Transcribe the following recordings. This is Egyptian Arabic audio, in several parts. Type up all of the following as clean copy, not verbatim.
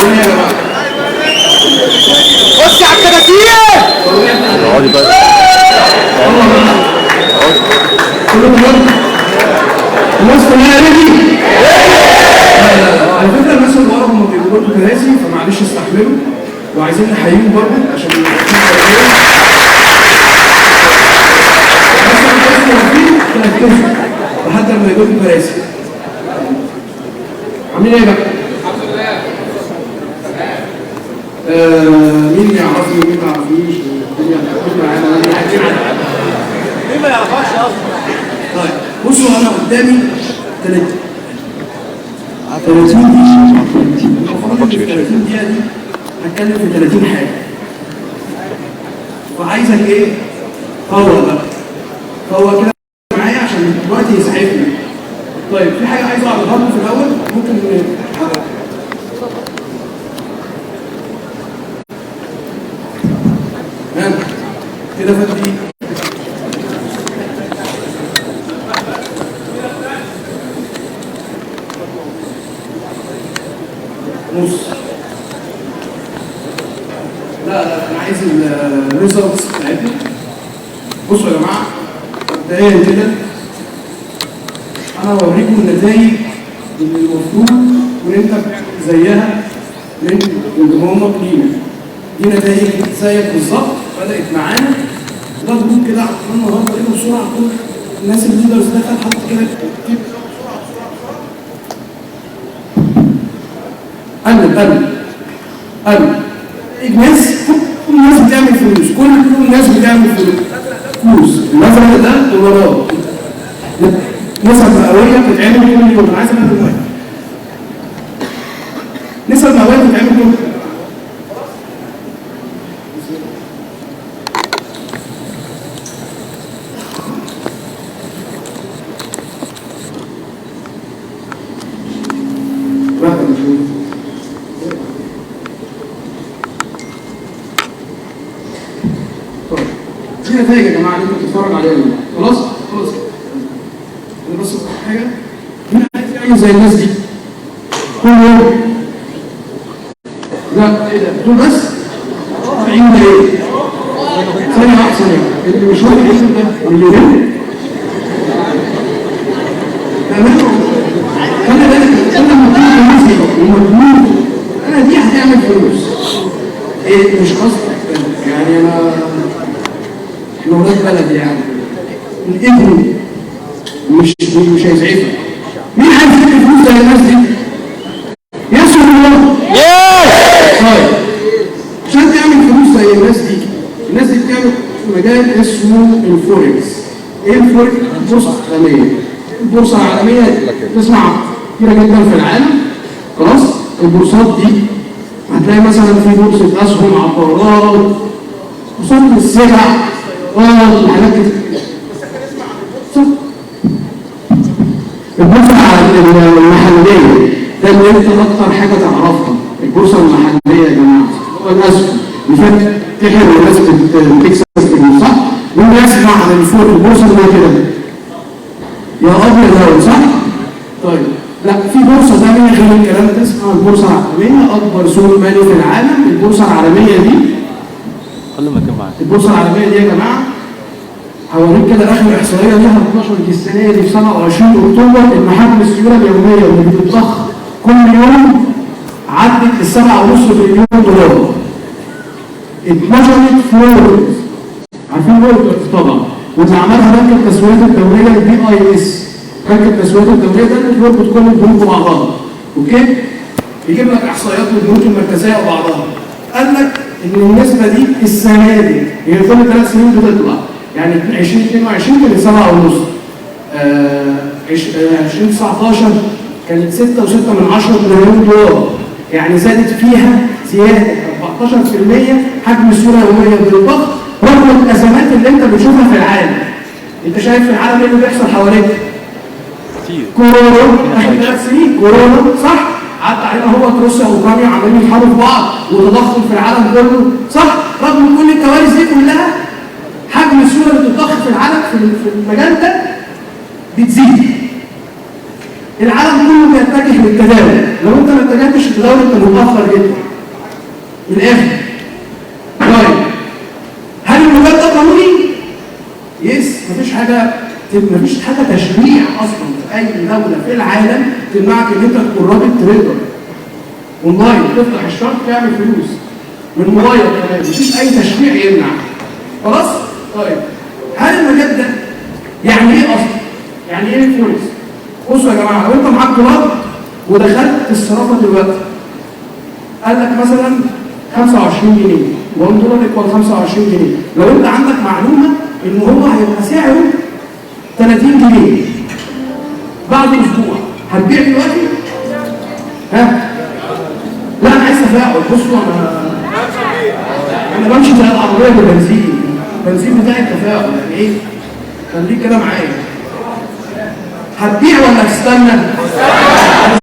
يا جماعة؟ بص على الكتاتيب. اقعدي بقى. كله تمام؟ الناس كلها ready؟ على فكرة الناس اللي ورا هم بيبقوا برضه كراسي، فمعلش استحملوا، وعايزين نحييهم برضه عشان بس لحد لما يجيبوا كراسي. عاملين ايه بقى؟ الحمد لله. مين يعرفني ومين ما يعرفنيش؟ الدنيا معانا. مين ما يعرفكش اصلا؟ طيب بصوا، انا قدامي 30 دقيقة. 30 دقيقة دي هتكلم في 30 حاجة. وعايزك ايه؟ فوق بقى. فوق كده معايا عشان الوقت يسعفني. طيب في حاجة عايز اعرضها لكم في الأول، ممكن تمام كده فات دقيقة. نص. لا لا، انا عايز ال results بتاعتنا. بصوا يا جماعة، مبدئيا كده انا هوريكم النتائج اللي المفروض تكون انت زيها من انضمامك لينا. دي نتائج زيك بالظبط، بدات معانا. ده group كده عملنا النهارده كده بسرعة، كل الناس ال leaders دخل حط كده بسرعة بسرعة بسرعة. قلب قلب قلب الناس، كل الناس بتعمل فلوس، كل الناس بتعمل فلوس. الازرق ده دولارات، نسب مئوية بتتعمل كل يوم. انا عايز اعمل دلوقتي نسب مئوية بتتعمل كل يوم. دي نتائج يا جماعة اللي انتوا بتتفرج عليها دي. خلاص؟ خلاص. انا بس حاجة، مين عايز يعمل زي الناس دي؟ كل يوم. لا ايه ده؟ دول بس؟ عين ده ايه؟ ثانية واحدة، ثانية. اللي مش واخد عين ده مليونير؟ تمام؟ خلي بالك، انا لما تكون فلوس ومجنون، انا دي هتعمل فلوس. ايه مش قصدي يعني، انا احنا ولاد بلد يعني، الابن مش هيزعفك. مين عايز يعمل فلوس زي الناس دي؟ yes ولا لا؟ yes. طيب عشان تعمل فلوس زي الناس دي، الناس دي بتعمل في مجال اسمه الفوركس. ايه الفوركس؟ البورصة العالمية. البورصة العالمية تسمع كتيرة جدا في العالم. خلاص؟ البورصات دي هتلاقي مثلا في بورصة اسهم، عقارات، بورصات السلع، وحاجات كتير. البورصة المحلية ده اللي انت اكتر حاجة تعرفها، البورصة المحلية يا جماعة هو الاسهم اللي فيها بتحل والناس بتكسب فلوس، صح؟ مين بيسمع عن البورصة اللي كده؟ يا ابيض اهو، صح؟ طيب لا، في بورصة ثانية غير الكلام ده اسمها البورصة العالمية، اكبر سوق مالي في العالم. البورصة العالمية دي، البورصة العالمية دي يا جماعة هوريك كده اخر احصائية ليها 12 السنة دي في 27 اكتوبر، ان حجم السيولة اليومية اللي بتتضخ كل يوم عدت ال 7.5 تريليون دولار. اتنشرت في رويترز، عارفين رويترز طبعا، واللي عملها بنك التسويات الدولية ال BIS. بنك التسويات الدولية ده اللي بيربط كل البنوك ببعضها، okay؟ يجيب لك احصائيات من البنوك المركزية وبعضها. قال لك ان النسبة دي السنة دي هي كل 3 سنين بتطلع، يعني 2022 كانت 7.5، 2019 كانت 6.6 تريليون دولار، يعني زادت فيها زيادة 14% حجم السيولة اليومية بالضخ رغم الازمات اللي انت بتشوفها في العالم. انت شايف في العالم ايه اللي بيحصل حواليك؟ كورونا، اخر 3 سنين كورونا، صح؟ عدى علينا هو روسيا واوكرانيا عمالين يحاربوا في بعض وتضخم في العالم كله، صح؟ رغم كل الكوارث دي كلها حجم السيولة اللي بتتضخ في العالم في المجال ده بتزيد. العالم كله بيتجه للتداول، لو انت ما اتجهتش للتداول انت متاخر جدا. من الاخر. طيب هل المجال ده قانوني؟ yes، مفيش حاجة، مفيش حاجة تشريع اصلا في اي دولة في العالم تمنعك ان انت تكون راجل trader online، تفتح ال chart تعمل فلوس من موبايلك كمان، مفيش اي تشريع يمنع. خلاص؟ طيب هل المجال ده يعني ايه اصلا؟ يعني ايه الفوركس؟ بصوا يا جماعة، لو انت معاك دولار ودخلت الصرافه دلوقتي قال لك مثلا 25 جنيه، 1 دولار equal 25 جنيه، لو انت عندك معلومة ان هو هيبقى سعره 30 جنيه بعد اسبوع، هتبيع دلوقتي؟ ها؟ لا انا عايز تفاعل. بصوا انا بمشي زي العربية بالبنزين، البنزين بتاعي التفاعل، يعني ايه؟ خليك كده معايا. هتبيع ولا هتستنى؟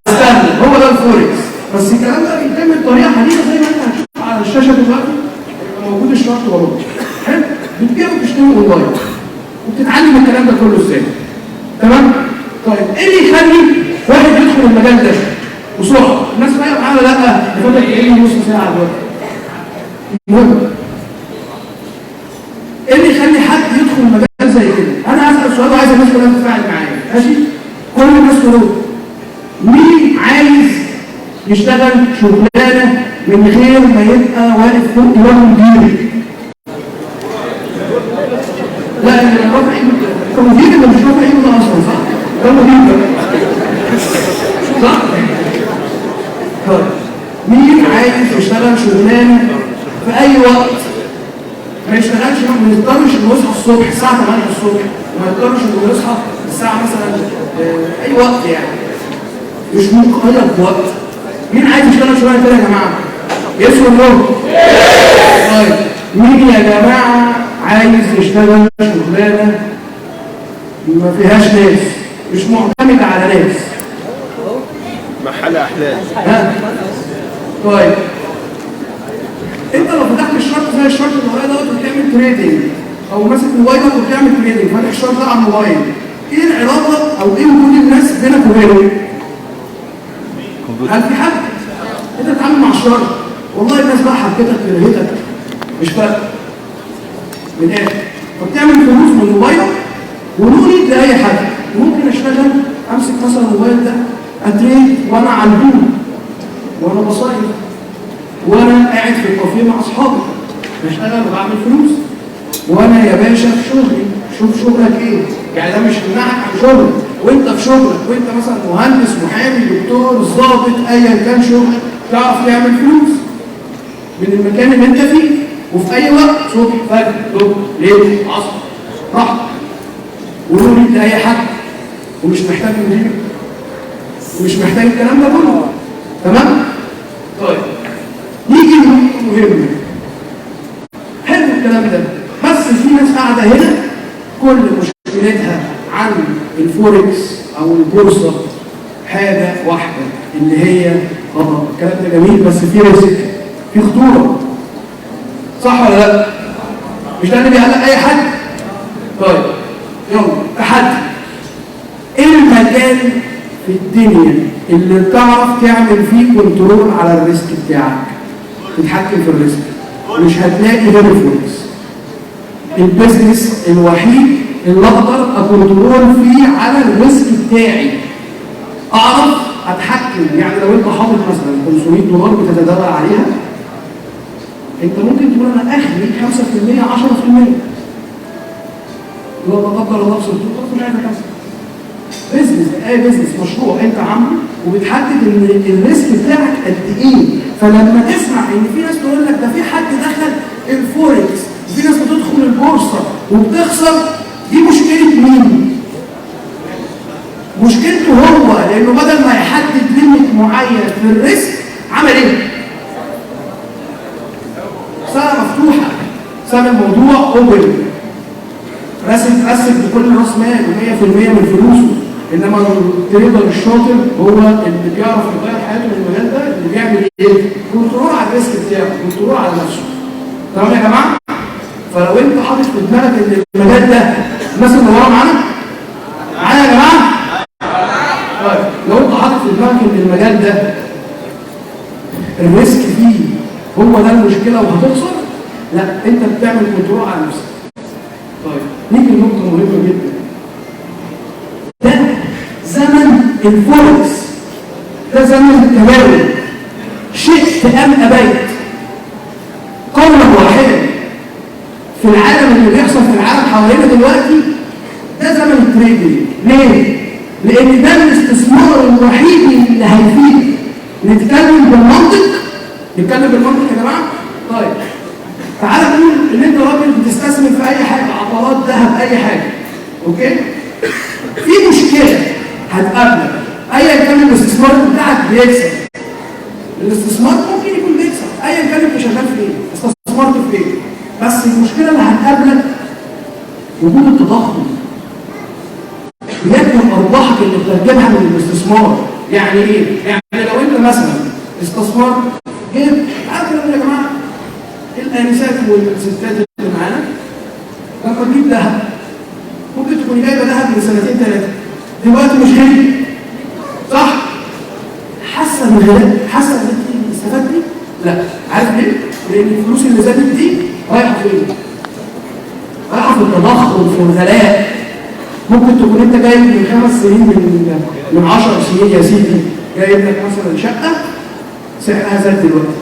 هتستنى. هو ده الفوركس. بس الكلام ده بيتم بطريقة حديثه زي ما انت هتشوف على الشاشة دلوقتي، هيبقى موجود ال chart وراك. حلو؟ بتبيع وبتشتري اونلاين وبتتعلم الكلام ده كله ازاي. تمام؟ طيب ايه اللي يخلي واحد يدخل المجال ده بسرعة؟ الناس بقى معانا لا ده فاضل ايه نص ساعة دلوقتي. المهم ايه اللي يخلي حد يدخل مجال زي كده؟ انا هسال سؤال وعايز الناس كلها تتفاعل معايا، ماشي؟ كل الناس ترد. مين عايز يشتغل شغلانة من غير ما يبقى واقف فوق دماغ مدير؟ لا اللي رافع ايده مدير، اللي مش رافع ايده ده اصلا صح؟ ده مدير ده صح؟ طيب مين عايز يشتغل شغلانة في اي وقت؟ ما يشتغلش، ما يضطرش انه يصحى الصبح الساعة 8 الصبح، وما يضطرش انه يصحى الساعة مثلا اي وقت، يعني مش مقيد بوقت. مين عايز يشتغل شغلانة كده يا جماعة؟ yes or no؟ طيب مين يا جماعة عايز يشتغل شغلانة ما فيهاش ناس، مش معتمدة على ناس؟ محل احلام. ها؟ طيب انت لو فتحت ال chart زي ال chart اللي ورايا دوت وبتعمل trading، او ماسك موبايلك وبتعمل trading، فاتح ال chart ده على الموبايل، ايه العلاقة او ايه وجود الناس بينك وبينه؟ هل في حد؟ انت بتتعامل مع ال chart، والله الناس بقى حبتك كرهتك مش فارقه من الاخر، فبتعمل فلوس من موبايلك و no need لاي حد. ممكن اشتغل امسك مثلا الموبايل ده ا trade وانا على ال pool، وانا بصيف، وانا قاعد في الكافيه مع اصحابي بشتغل وبعمل فلوس، وانا يا باشا في شغلي. شوف شغلك ايه، يعني ده مش يمنعك عن شغلك، وانت في شغلك وانت مثلا مهندس، محامي، دكتور، ضابط، ايا كان شغلك، تعرف تعمل فلوس من المكان اللي انت فيه وفي اي وقت، صبح، فجر، ظهر، ليل، عصر، راحتك، و no need لاي حد، ومش محتاج مدير، ومش محتاج الكلام ده كله. تمام؟ طيب نيجي لنقطة مهمة. حلو الكلام ده، بس في ناس قاعدة هنا كل مشكلتها عن الفوركس أو البورصة حاجة واحدة، اللي هي الكلام ده جميل بس في risk، في خطورة. صح ولا لا؟ مش ده اللي بيقلق أي حد؟ طيب يلا تحدي. إيه المكان في الدنيا اللي تعرف تعمل فيه control على ال risk بتاعك؟ تتحكم في ال risk. مش هتلاقي غير ال forex. ال business الوحيد اللي اقدر ا control فيه على ال risk بتاعي، اعرف اتحكم. يعني لو انت حاطط مثلا 500 دولار بتتداول عليها، انت ممكن تقول انا اخري 5% 10%، لو لا قدر الله خسرت خلاص مش عايز اكسب. business، اي business، مشروع انت عامله وبتحدد ان ال risk بتاعك قد ايه. فلما تسمع ان في ناس تقول لك ده في حد دخل الفوركس وفي ناس بتدخل البورصة وبتخسر، دي مشكلة مين؟ مشكلته هو، لانه بدل ما يحدد limit معين في ال risk عمل ايه؟ سنة مفتوحة، سنة الموضوع open، راسم بكل راس مال و100% من فلوسه. انما ال trader الشاطر هو اللي بيعرف يغير حياته من المجال ده، اللي بيعمل ايه؟ control على ال risk بتاعه، control على نفسه. تمام يا جماعة؟ فلو انت حاطط في دماغك ان المجال ده، الناس اللي ورا معانا؟ معانا يا جماعة؟ طيب لو المجال ده ال risk فيه هو ده المشكلة وهتخسر، لا، انت بتعمل control على نفسك. طيب نيجي لنقطة مهمة جدا، ده زمن الفوركس، ده زمن التداول، شئت ام ابيت، قولا واحدا في العالم اللي بيحصل في العالم حوالينا دلوقتي ده زمن ال trading. ليه؟ لان ده الاستثمار الوحيد اللي هيفيد. نتكلم بالمنطق، نتكلم بالمنطق يا جماعة. طيب تعالى نقول ان انت راجل بتستثمر في اي حاجة، عقارات، ذهب، اي حاجة، okay؟ في مشكلة هتقابلك ايا كان الاستثمار بتاعك بيكسب. الاستثمار ممكن يكون بيكسب ايا كان انت شغال في ايه، استثمرت في ايه، بس المشكلة اللي هتقابلك وجود التضخم بياكل ارباحك اللي بتجيبها من الاستثمار. يعني ايه؟ يعني لو انت مثلا استثمرت جبت، عارف يا جماعة الانسات والستات اللي معانا لما تجيب ذهب، ممكن تكون جايبه ذهب من سنتين ثلاثة، دلوقتي مش غالي، صح؟ حاسه بالغلاء؟ حاسه ان انت استفدتي؟ لا، عارف ليه؟ لان الفلوس اللي زادت دي رايحة فين؟ رايحة في التضخم، في الغلاء. ممكن تكون انت جايب من 5 سنين، من 10 سنين يا سيدي، جايب لك مثلا شقه سعرها زاد دلوقتي،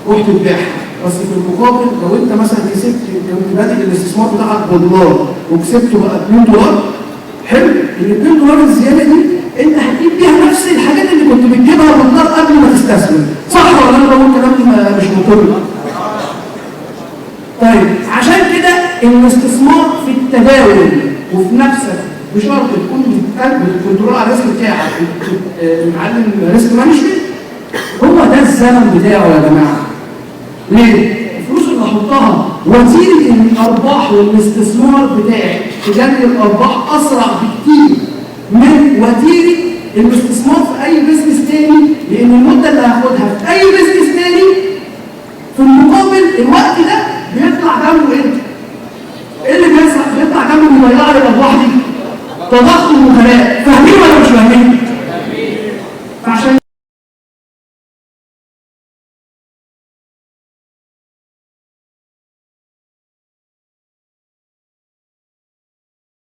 رحت تبيعها، بس في المقابل لو انت مثلا كسبت، كنت بادئ الاستثمار بتاعك بدولار وكسبته بقى 2 دولار، حلو، ال 2 دولار الزيادة دي انت هتجيب بيها نفس الحاجات اللي كنت بتجيبها بالدولار قبل ما تستثمر، صح ولا انا بقول كلام مش منطقي؟ طيب عشان كده الاستثمار في التداول وفي نفسك بشرط تكون بت control على ال risk بتاعك، متعلم risk management، هو ده الزمن بتاعه يا جماعة. ليه؟ الفلوس اللي احطها وتيرة الارباح والاستثمار بتاعي تجني الارباح اسرع بكتير من وتيرة الاستثمار في اي business تاني، لان المدة اللي هاخدها في اي business تاني في المقابل الوقت ده بيطلع جنبه ايه؟ ايه اللي بيطلع جنبه بيضيع لي الارباح دي؟ تضخم وغلاء. فاهمين ولا مش فاهمين؟